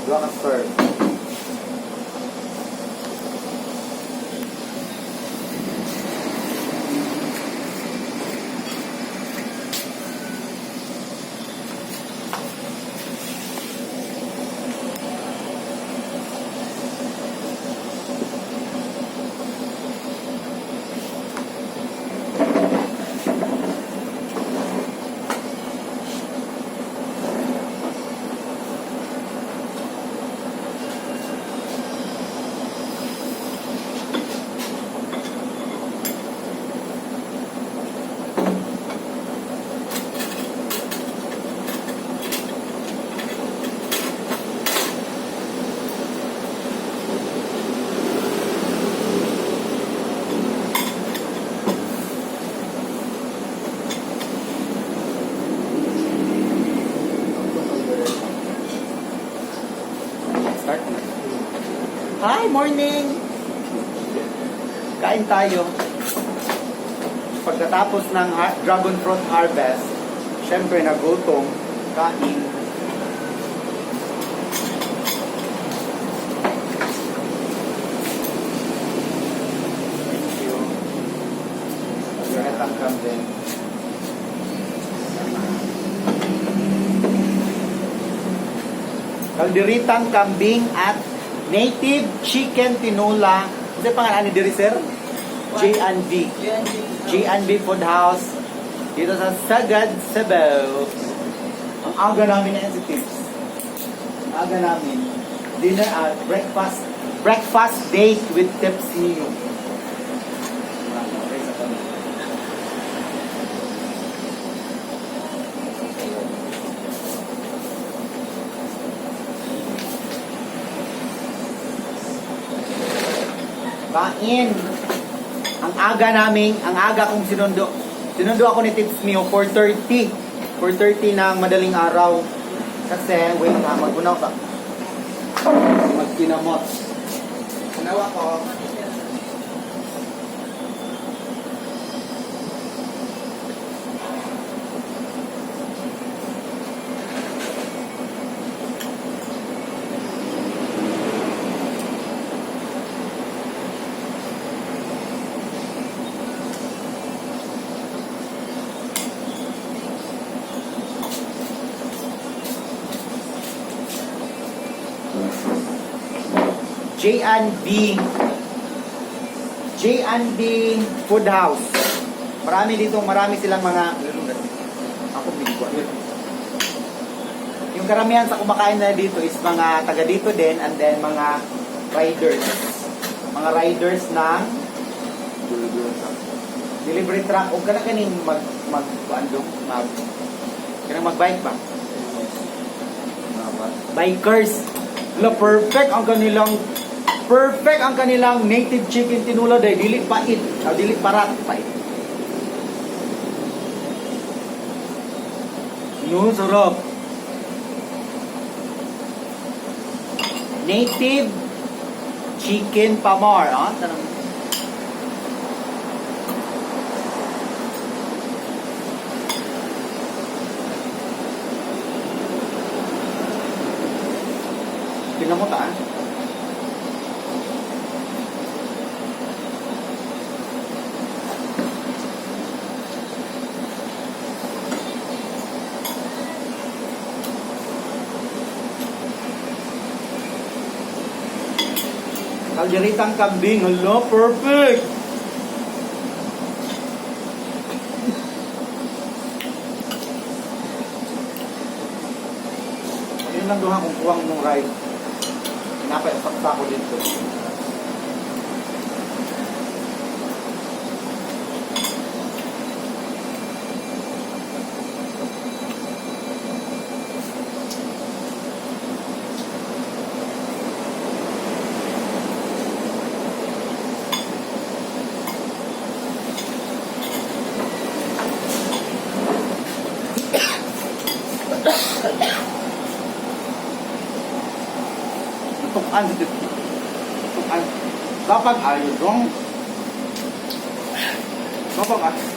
Dua ka serve. Start na. Hi, morning! Kain tayo. Pagkatapos ng dragon fruit harvest, syempre nagutom, kain. Thank you. Pagkahatang kambing. Kalderitang kambing at native chicken tinola. Ano yung pangalan ni Diri, sir? J&B. J&B Food House. Dito sa Sagad, Cebu. Ang aga namin na yan si Tips. Ang aga namin. Dinner at breakfast. Breakfast date with Tips Niyo. Kain. Ang aga namin, ang aga kong sinundo. Sinundo ako ni Tips Mio 4:30. 4:30 ng madaling araw. Kasi, wait na, mag-unaw ka. Magkinamot. Unawa ko. J&B Food House. Marami silang mga ako bigwa. Yung karamihan sa kumakain na dito is mga taga dito din, and then mga riders. Mga riders ng delivery truck o kaning magbike ba? Bikers. Perfect ang kanilang native chicken tinola dahil dili pait, dili parat, pait. No, sarap. Native chicken pamar, tanong. Tingnan mo ta, Kalderitang kambing, hello, perfect! Ayun lang duha kung kuwang mong rice. Napay saksa ko dito. Tukan dito. Tukan. Kapag ayun dong. Kapag ayun.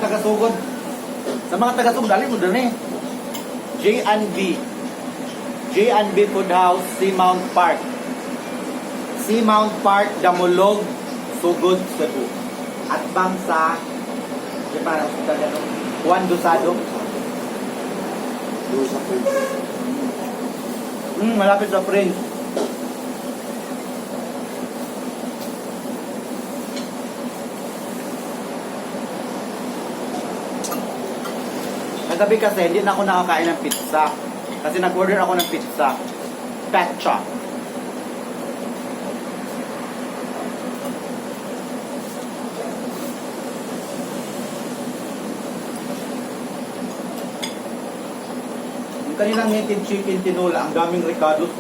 taga-sugod. Sa mga taga-sugod, dali mo doon eh. J&B. J&B Food House, Seamount Park. Seamount Park, Damulog, Sugod, Cebu. At bang sa Juan Dosado. Doon sa Prince. Malapit sa Prince. Kagabi kasi hindi na ako nakakain ng pizza. Kasi nag-order ako ng pizza. Petcha. Yung kanilang native chicken tinola, ang daming ricados,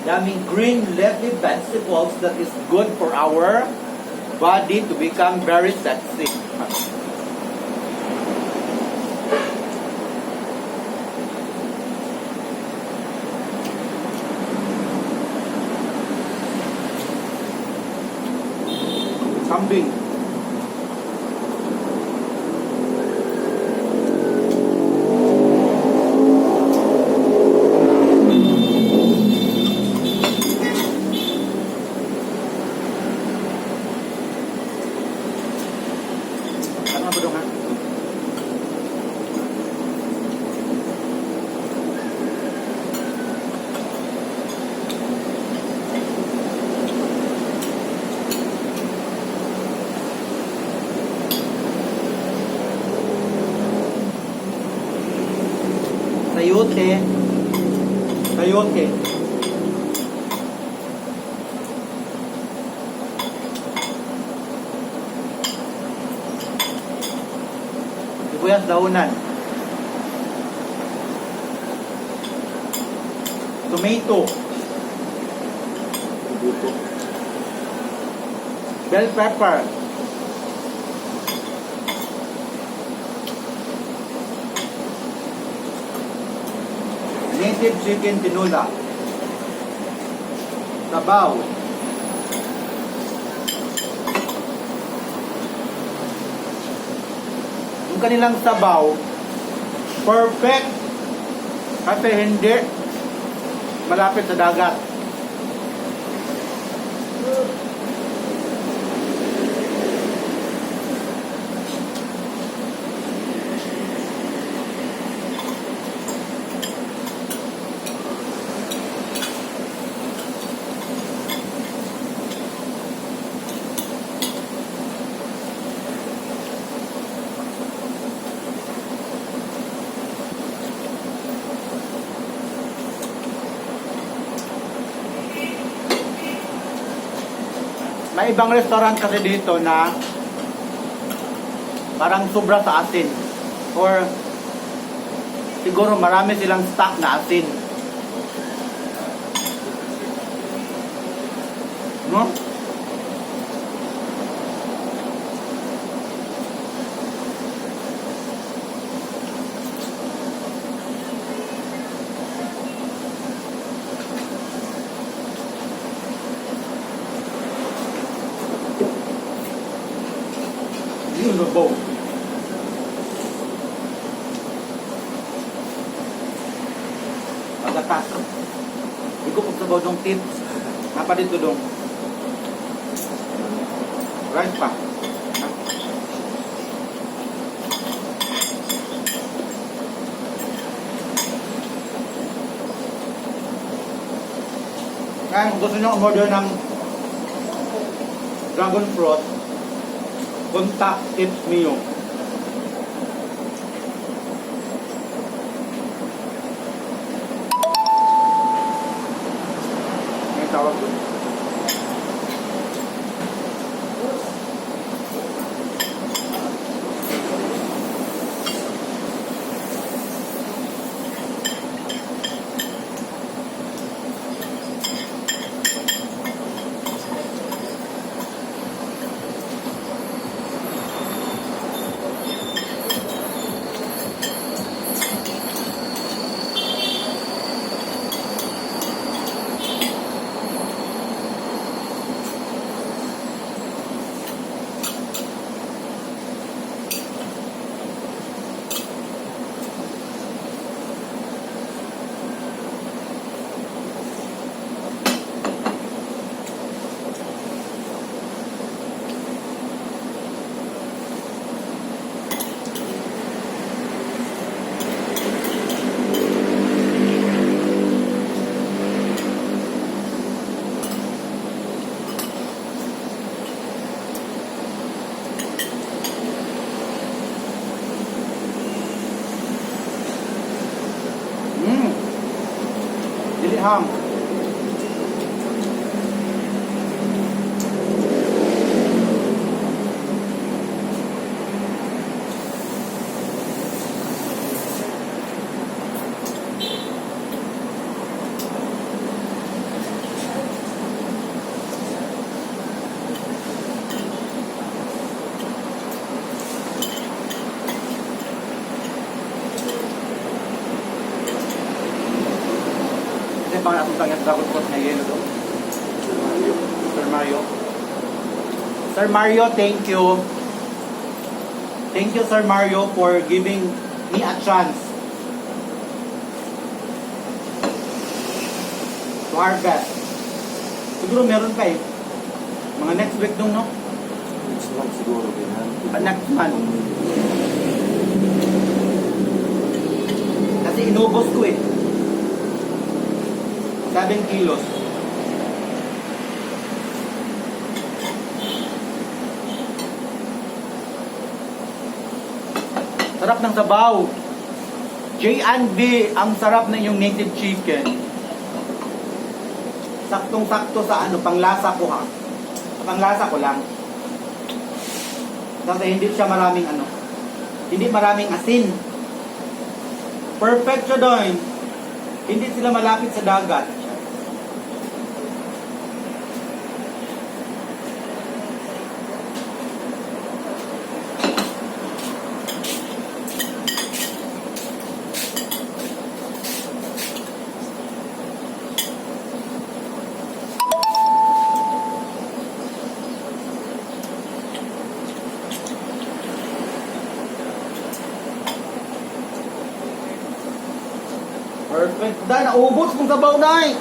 daming green leafy vegetables that is good for our body to become very sexy. Kambing. Ano ba dong ha? Sayote. Sayote. Sibuyas dahunan. Tomato. Buto. Bell pepper. Native chicken tinola. Sabaw. Yung kanilang sabaw, perfect. Kasi hindi malapit sa dagat. May ibang restaurant kasi dito na parang sobra sa asin. Or siguro marami silang stock na asin. No? Yun na bo. Pagkatas. Hindi ko pagsabaw ng tips. Napa dito dong. Rice pa. Kaya kung gusto nyo umorder ng dragon fruit, contact Tips Mio. May tawag doon. ham. Kasi pang atong tangyat dapat ko na yelo do. Sir Mario. Sir Mario, thank you. Thank you, Sir Mario, for giving me a chance to harvest. Siguro meron pa eh. Mga next week dong, no? Next month siguro din. Next month. Kasi inubos ko eh. 7 kilos. Sarap ng sabaw. J&B, ang sarap ng yung native chicken. Saktong-sakto sa ano, panglasa ko ha. Panglasa ko lang. Kasi hindi siya maraming ano. Hindi maraming asin. Perfect siya doon. Hindi sila malapit sa dagat. Perfect. Dahil naubos kong sabaw na eh.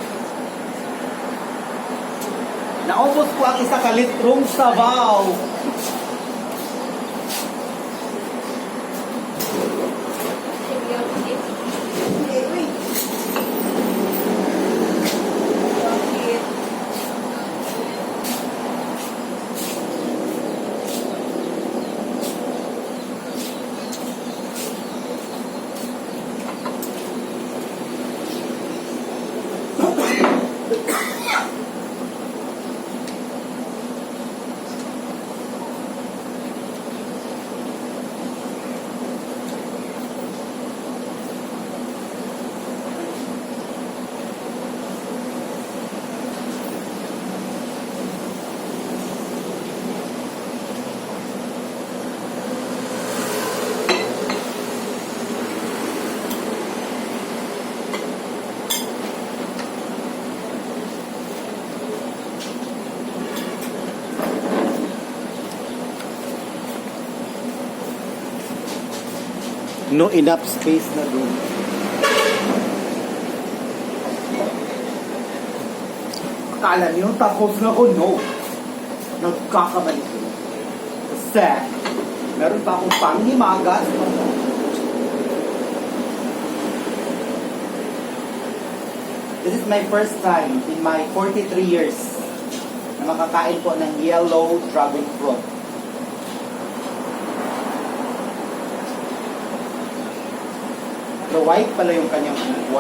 Naubos ko ang isa ka litrong sabaw. No enough space na doon. Akala niyo tapos na ko, no. Nagkakamali ko. Kasi, meron pa akong panghimagas. This is my first time in my 43 years na makakain po ng yellow dragon fruit. Pero white pala yung kanyang white.